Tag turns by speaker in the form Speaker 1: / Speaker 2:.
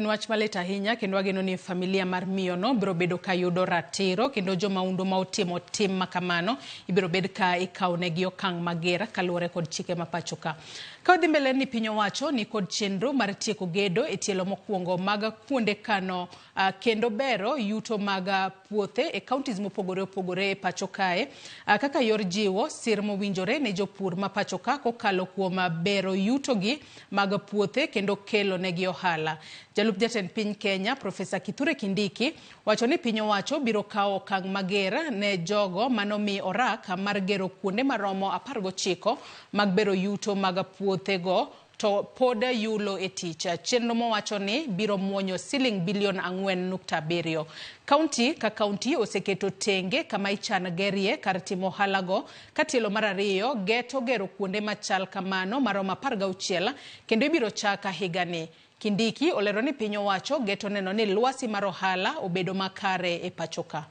Speaker 1: En wach malit ahinya kendo wageno ni familia mar miyono biro bedo ka yudo ratiro kendo jomaundo ma otimo tim ma kamano ibiro bed ka ikawo negi okang' mager kaluwore kod chike ma pacho ka. Ka wadhi mbele ni piny owacho ni kod chenro mar tieko gedo e tielo mokwongo mag kuonde kano kendo bero yuto mag puothe e counties mopogore opogore e pacho kae kaka yor jiwo sir mowinjore ne jopur ma pacho ka kokalo kuom bero yutogi mag puothe kendo kelo negi ohala. Jalup jatend piny Kenya Profesa Kithure Kindiki wacho ni piny owacho biro kawo okang' mager ne jogo manomi orak mar gero kuonde maromo 19 mag bero yuto mag puothego to pod yulo e tich. Chenro mowacho ni biro muonyo siling bilion 4.7. Kaunti ka kaunti oseketo tenge kama ichan gerie kar timo ohala go ka tielo mar ariyo geto gero kuonde machal kamano maromo 16 kendo ibiro chak higani. Kindiki olero ni piny owacho geto neno ni lwasi mar ohala obedo makare e pacho ka.